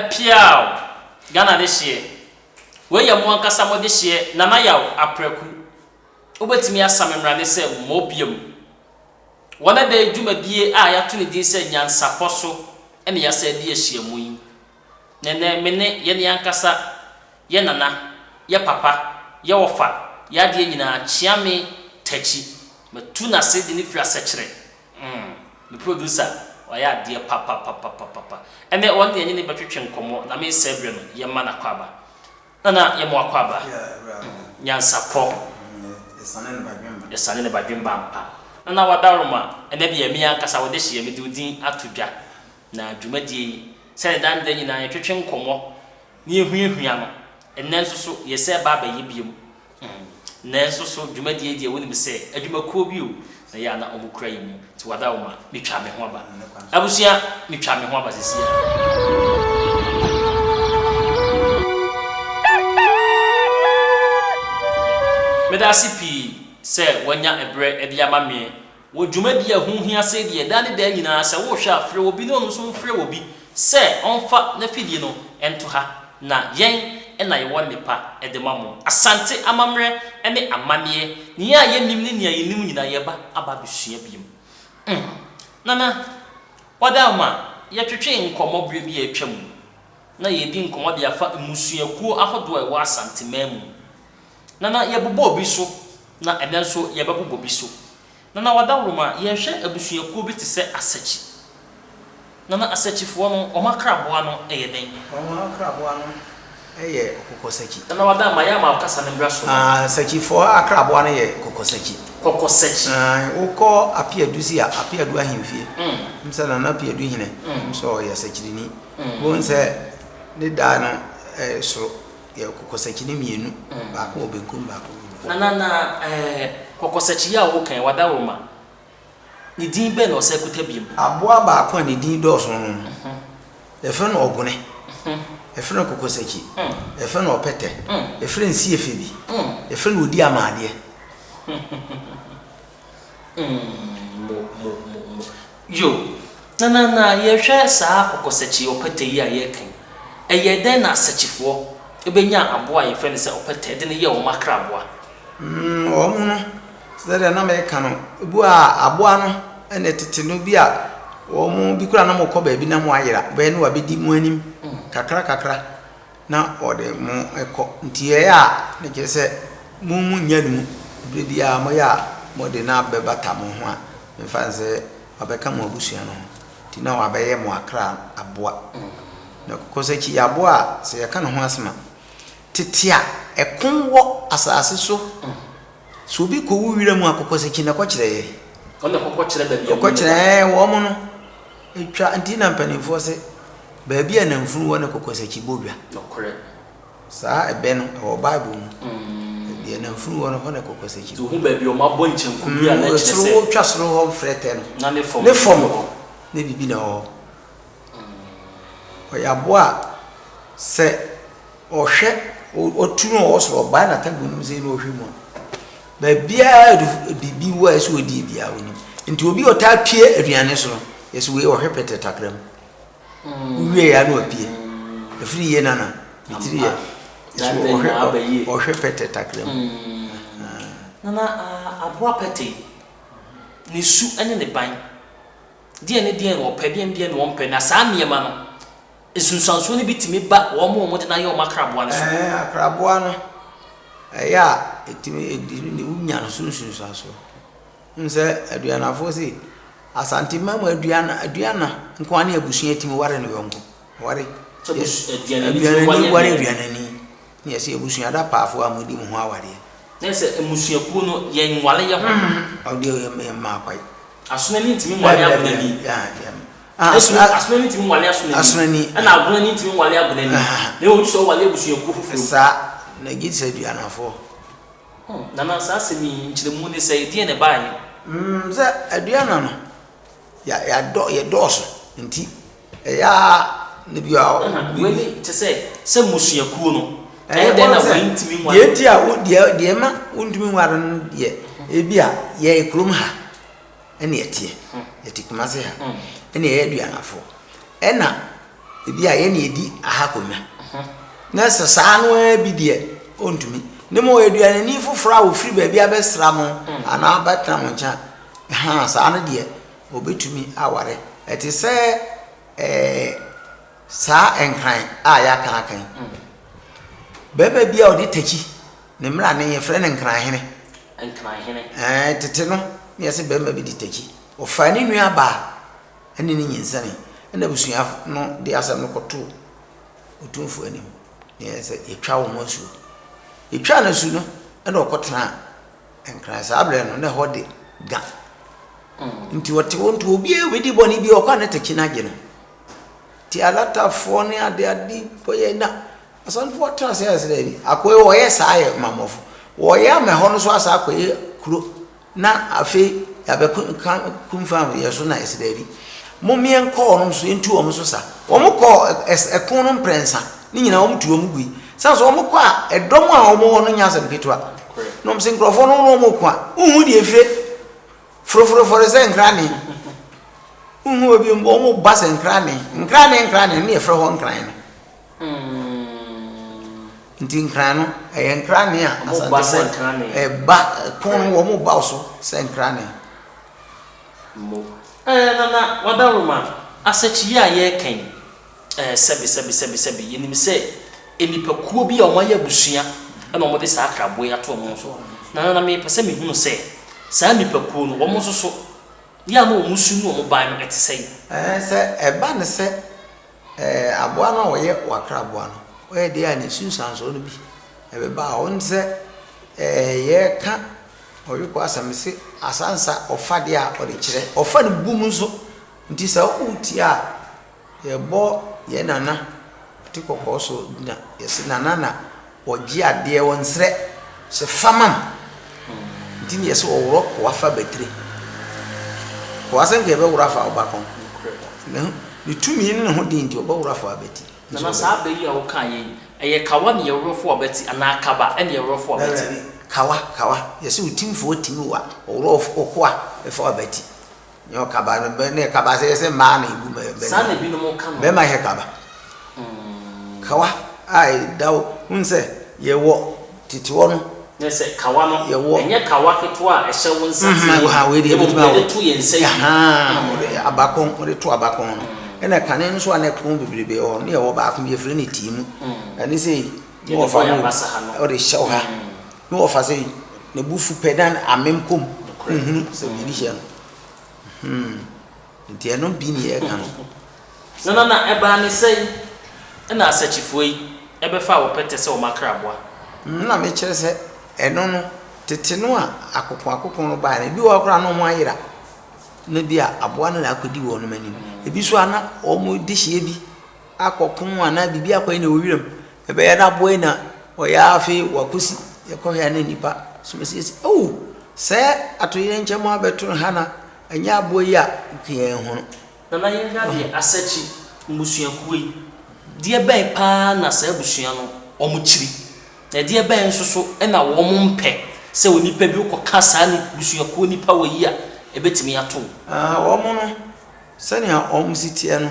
Ɛpeaw! Ghana dehyeɛ. Wei yɛ mo ankasa mo dehyeɛ Nana Yaw Apraku. Wobɛtumi asa me mmrane sɛ mmɔ biom. Wɔ nɛ da yi dwumadie a yɛato ne din sɛ Nyansapɔ so na yɛasa adi ahyiamu yi. Na ɛnɛ me ne yɛne ankasa yɛ nana, yɛ papa, yɛ wɔfa, yɛ adeɛ nyinaa Kyeame Takyi. Matu n'ase de no firi Asɛkyerɛ. Mm, me producer, wayɛ adeɛ papapapapapa. Ɛnɛ ɔno deɛ yɛne no bɛtwetwe nkɔmmɔ na mensɛe berɛ no, yɛmma no akwaaba. Nana, yɛma wo akwaaba. Mm, Nyansapɔ. Yɛsane ne badwemba ampa. Nana Wadaroma, ɛnɛ deɛ me ankasa wo dehyeɛ, mede wo din ato dwa. Na dwumadie yi, sɛdeɛ daa ne da nyinaa yɛtwetwe nkɔmmɔ na yɛhuahua no, ɛnnɛ nso so yɛsɛ reba abɛyɛ biom. Nanso so dwumadie yi deɛ wonim sɛ adwumakuo bi o na yɛ a na wɔn kura yɛn mu nti wada wo ma metwa me ho aba. Abusua metwa me ho aba sisi a. Meda ase pii sɛ wanya ɛberɛ de ama meɛ Wɔ dwumadi a ɛho hia sei deɛ, daa ne daa nyinaa sɛ worehwɛ a, frɛ obi na ɔno nso mfrɛ obi sɛ ɔmfa n'afidie no nto ha na yɛn na yɛwɔ nnepa de ma mo. Asante amammerɛ ne amanneɛ, nea yɛnnim ne nea yɛnim nyinaa yɛreba aba abɛsua biom. Mm. Nana, Wadaama, yɛtwetwee nkɔmmɔ berɛ bi a atwa mu na yɛredi nkɔmmɔ de afa mmusuakuo ahodoɔ a ɛwɔ Asanteman mu. Nana, yɛbobɔɔ bi so na ɛnnɛ nso yɛbɛbobɔ bi so. Nana Wadawuruma, yɛhwɛ abusuakuo bi te sɛ Asakyi. Nana Asakyifoɔ no, wɔn akraboa no yɛ dɛn? Wɔn akraboa no yɛ Kɔkɔsakyi. Nana Wadawuruma, yɛ ama wo kasa no mmra so ma me. Asakyifoɔ akraboa no yɛ Kɔkɔsakyi. Kɔkɔsakyi. Aane, wokɔ Apeadu si a, Apeadu ahemfie, wohu sɛ Nana Apeadu hene nso ɔyɛ Asakyirini. Wobɛhu sɛ ne dan no soro. Yɛ kɔkɔsakyi no mienu, baako wɔ benkum baako wɔ nifa. Nana na eh kɔkɔsakyi yi a woka yi wadaworoma ne din bɛn na ɔsan kuta biom? Aboa baako a ne din dɔɔso no, yɛfrɛ no ɔgone, yɛfrɛ no kɔkɔsakyi, yɛfrɛ no ɔpɛtɛ, yɛfrɛ no siefebi, yɛfrɛ no odi amaadeɛ. Mo mo mo mo. Yo, na na na yɛhwɛ saa kɔkɔsakyi ɔpɛtɛ yi a yɛreka yi, ɛyɛɛ dɛn na asakyifoɔ bɛnyaa aboa a yɛfrɛ no sɛ ɔpɛtɛ de no yɛɛ wɔn akraboa? Mm, wɔn no, sɛdeɛ na meka no, ebi wɔ a aboa no na tete no bi a wɔn bi koraa na wɔkɔ baabi na wɔayera, bɛyɛ na wɔabɛdi mo anim kakra kakra. na ɔde mo kɔ. Nti ɛyɛ a na kyerɛ sɛ mo mo nnya no mu. Berɛ biara moyɛ a mode no abɛbata mo ho a, memfa no sɛ wabɛka mo abusua no ho. Nti na wabɛyɛ mo akra aboa. Na kɔkɔsakyi yɛ aboa a sɛ yɛka ne ho asɛm a, tete a ɛko wɔ asase so, sɛ obi kɔwu wira mu a, kɔkɔsakyi na ɛkɔkyerɛ yɛn. Wɔn na ɛkɔkɔkyerɛ baabi a Ɔkɔkyerɛ ɛɛ wɔn no. Ɛtwa nti na mpanimfoɔ se Baabi a namfunu wɔ ne kɔkɔsakyi bɔ dwa. Nokorɛ. Saa ɛbɛ no, ɛwɔ Bible mu. Baabi a namfunu wɔ no, hɔ na kɔkɔsakyi bɔ. Nti wohu baabi a wɔabɔ nkyɛnku bi a, na ɛkyerɛ sɛ. Soro, wotwa soro hɔ mfrɛtɛ no. Na ne fam. Ne fam hɔ, na biribi na ɛwɔ hɔ. Ɔyɛ aboa a, sɛ ɔhwɛ, ɔtu no ɔwɔ soro, ɔbae n'atabu no mu sei na ɔhwɛ mu a, baabiara biribi wɔ a ɛsɛ ɔdie biara ɔnim. Nti obi a ɔtaa pue aduane so no, yɛsɛ wei ɔhwɛ pɛtɛ takra mu. Wowie ya na wapue. Ɛfiri yie nana, ne tiri yɛ. Ɔhwɛ ɔhwɛ pɛtɛ takra mu. Nana aboa pɛtɛ yi, ne su ne ne ban, deɛn ne deɛn na ɔpɛ, deɛn ne deɛn na ɔmpɛ, na saa nneɛma no, nsunsuansoɔ no bi tumi ba wɔn a wɔde no ayɛ wɔn akraboa no so. Ɛɛ akraboa no, ɛyɛ a ɛtumi ɛdi ne wonya no so nsunsuansoɔ. Wohu sɛ Aduanafoɔ se, Asante mma mu aduana aduana nko ara ne abusua tumi ware ne yɔnko. Ware. Aduanani ware aduanani. Ne yɛsɛ abusua da paafo a modi mo ho awareɛ. Na sɛ mmusuakuo no yɛnware yɛ ho. Ɔdeɛ yɛ yɛ mma akwae. Asonani ntumi nware agonani. Asonani ntumi nware asonani. Asonani. Ɛna agonani ntumi nware agonani. Na mmom sɛ ɔware abusuakuo foforɔ mu. Saa na gye sɛ aduanafoɔ. Hmm, Nana, saa asɛm yi nkyerɛmu ne sɛn? Ɛdeɛn na ɛbaeɛ? Hmm, sɛ aduana no, yɛ, yɛadɔ, yɛdɔɔso nti, ɛyɛ a na bi a. Ɛna wei ne kyɛ sɛ, sɛ mmusuakuo no, ɛyɛ dɛn na wei ntumi nware? Deɛ nti a, wo, deɛ, deɛ ɛma wontumi nware no deɛ, ebi a yɛyɛ kurom ha ɛna yɛteɛ, yɛte Kumasi ha, ɛna yɛyɛ aduanafoɔ, ɛna. Ebi a yɛn na yɛdi aha akonnwa. Na sɛ saa no ara bi deɛ, ɔntumi. Ne mu aduaneni foforɔ a ɔfiri baabi abɛsra mo anaa abɛtena mo nkyɛn a, haa, saa no deɛ, ɔbɛtumi aware. Ɛte sɛ ɛɛ saa nkran a yɛaka aka yi. Barima bi a ɔde takyi, ne mmara ne yɛfrɛ no nkranhene. Nkranhene. Ɛɛ tete no, na yɛsɛ barima bi de takyi. Ɔfaa ne nua baa ne no nyinsɛnee. Ɛnna abusua no de asɛm no kɔtoo Otumfoɔ anim, na ɛyɛ sɛ yɛtwa wɔn asuo. Yɛtwaa no asu no, ɛnna ɔkɔtenaa Nkran. Saa berɛ no, na ɛhɔ de ga. Nti ɔte hɔ nti obiara bɛdi bɔne bi ɔkɔ a na takyi no agye no. Nti alatafoɔ ne adeade kɔyɛ na Asantefoɔ tena ase ayɛ sɛ daabi. Akoe wɔyɛ saa yɛ mammɔfo. Wɔyɛ ama ɛhɔ no so asa akɔyɛ kuro. Na afei yɛabɛko ka kumfam yɛ so na yɛsɛ daabi. Mom yɛnkɔ wɔn so yɛntu wɔn so sa. Wɔn kɔ ɛko no mprɛnsa ne nyinaa wɔn tu wɔn gui. San so wɔn kɔ a ɛdɔm a wɔn wɔ no nyɛ asɛm ketewa. Na wɔn sɛ nkurɔfoɔ no wɔn wɔn ko a wohu deɛ efire foroforoforo sɛ nkrane. Wohu obi wɔn ba sɛ nkrane nkrane nkrane ne yɛfrɛ hɔ nkran no. Nti nkran no, ɛyɛ nkrane a Asantefoɔ ɛba ko no wɔn ba so sɛ nkrane. Mo. Ɛɛ Nana Wadaroma, asɛkyi yi a yɛreka yi, ɛɛ sɛbi sɛbi sɛbi sɛbi, yɛnim sɛ nnipakuo bi a wɔayɛ abusua na wɔde saa akraboɔ yi ato wɔn so. Na Nana mepɛ sɛ mehunu sɛ, saa nnipakuo no, wɔn nso so, yɛ a na wɔn su ne wɔn ban no ɛte sɛn? Ɛɛ sɛ ɛba no sɛ Ɛɛ, aboa no a ɔyɛ w'akraboa no, ɔyɛ deɛ a ne nsunsuansoɔ no bi ɛbɛba a, ɔno sɛ ɛɛ yɛreka ɔyoko asɛm se asansa ɔfa deɛ a ɔde kyerɛ, ɔfa no bum nso. Nti sɛ wotie a, yɛbɔ yɛn nana ɔte kɔkɔɔ so na yɛse nana na Ɔgye adeɛ ɔnsrɛ sɛ fa ma me nti na yɛsɛ ɔworɔ koa fa batire. Koa sɛ nka yɛbɛworɔ afa wo ba kɔn. Ne tumi ne ne ho den nti ɔbɛworɔ afa w'abati. Nana saa bɛ yi a wokaa yɛ yi, ɛyɛ kawa ne yɛworɔ fa w'abati anaa kaba ne yɛworɔ fa w'abati? Daabi, kawa, kawa. Yɛsɛ otimfoɔ timi wo a, ɔworɔ wo koa fa w'abati. Nyɛ ɔkaba no bɛ ne kaba sɛ yɛsɛ mmaa na ebu mɛ bɛ. Saa na ebinom ka no. Bɛrima hwɛ kaba. Kawa a ɛda wo hun sɛ yɛwɔ tete hɔ no. Ne sɛ kawa no yɛwɔ ɛnyɛ kawa ketewa a ɛhyɛ wo nsa ti. Ha wei deɛ ebitumi awɔ. Yɛde to yɛn nsa yi. Ahaa abakɔn wɔde to abakɔn no. Ɛna kane nso a na ɛkɔn bebrebe wɔ hɔ no yɛwɔ baako bi yɛfrɛ no tii mu. Ɛne sɛ ne wɔfa no wɔde hyɛ wo ha. Ne wɔfa sɛ ne bo fu pɛ na amem kɔ mu. Nhunu sɛ biribi hyɛ no. Hmm. Nti ɛno bi ne yɛreka no. Nana na ɛbaa ne sɛn na Asakyifoɔ yi bɛfaa wɔ pɛtɛ sɛ wɔn akraboa? Na mekyerɛ sɛ ɛno no, tete no a akokoakoko no baeɛ no, ebi wɔ hɔ koraa na wɔn ayera, na bi a aboa no na akɔdi wɔn anim. Ebi nso a na wɔn dehyeɛ bi akɔko anaa biribi akɔyɛ na ɛwɔ wiram. Ɛbɛyɛ na aboa yi na ɔyɛ ara afei wakɔsi yɛkɔhwɛ a na nnipa so siesie oh sɛ atoyerɛnkyɛm abɛto no ha na ɛnyɛ aboa yi a nka yɛnhu no. Nana yɛnhwɛ adeɛ, Asakyi mmusuakuo yi, deɛ bɛn paa na saa abusua no wɔn kyiri? Na ɛdeɛ bɛn nso so na wɔn mpɛ sɛ onipa bi wokɔka saa busuakuo nipa wɔ yi a ɛbɛtumi ato wo? Ah, wɔn no, sɛnea wɔn si teɛ no,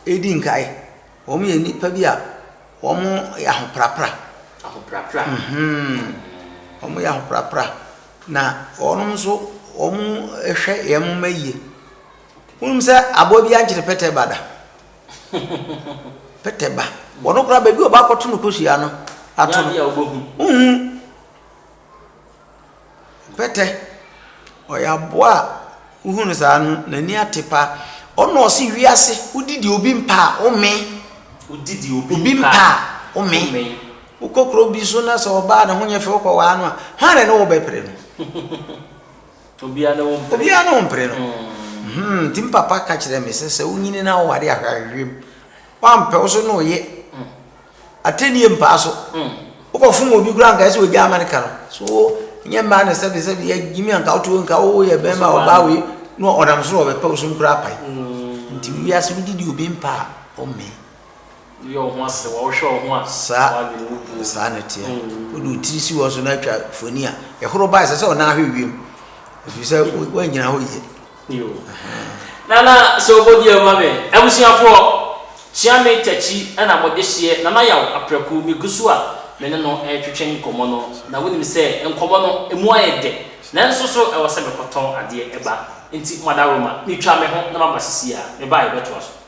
ɛdi nkae. Wɔyɛ nnipa bi a wɔyɛ ahoprapra. Ahoprapra. Wɔyɛ ahoprapra. Na wɔn nso wɔhwɛ yɛn mma yie. Wonim sɛ aboa bi ankyere pɛtɛ ba da? Pɛtɛ ba. Wɔn koraa baabi a wɔbɛakɔto no kosua no ato no. Wohu. Pɛtɛ, ɔyɛ aboa a wohu no saa no, n'ani ate paa. Ɔno na ɔse wiase, wodi deɛ obi mpɛ a, womee. Wodi deɛ obi mpɛ a, womee. Wokɔ kuro bi so na sɛ ɔbaa ne ho nyɛ fɛ wokɔwaa no a, hwan na ɛne wo bɛpere no? Obiara ne wo mpere. Obiara ne wo mpere no. Hmm, nti papa ka kyerɛ me sɛ sɛ wonyini na woware ahwɛ ahwehwɛ mu. Wampɛ wo so na ɔyɛ. Atɛnnie mpaa so. Wokɔfom obi koraa anka ɛsɛ ogya ama no ka no. So nyɛ mmaa na sɛbi sɛbi yɛ gyimi anka woto nka woyɛ bɛrima ɔbaa wei na ɔnam so na ɔbɛpɛ wo so koraa apae. Nti wiase wodidi obi mpa a ɔmmee. Woyɛ wo ho aserewa, wohwɛ wo ho a Saa saa na ɛteɛ. Wode wo tiri si hɔ so na atwa foni a ɛhoro ba ɛsɛ sɛ ɔnan ahwɛ wiem ɛfiri sɛ woannyina hɔ yie. Nana sɛ ɔbɔ deɛ ma me abusuafoɔ. Kyeame Takyi na mo dehyeɛ Nana Yaw Apraku megu so a me ne no retwetwe nkɔmmɔ no na wonim sɛ nkɔmmɔ no ɛmu ayɛ dɛ nanso so ɛwɔ sɛ mekɔtɔn adeɛ ba nti mo adaworoma metwa me ho na maba sisi a meba a yɛbɛtoa so.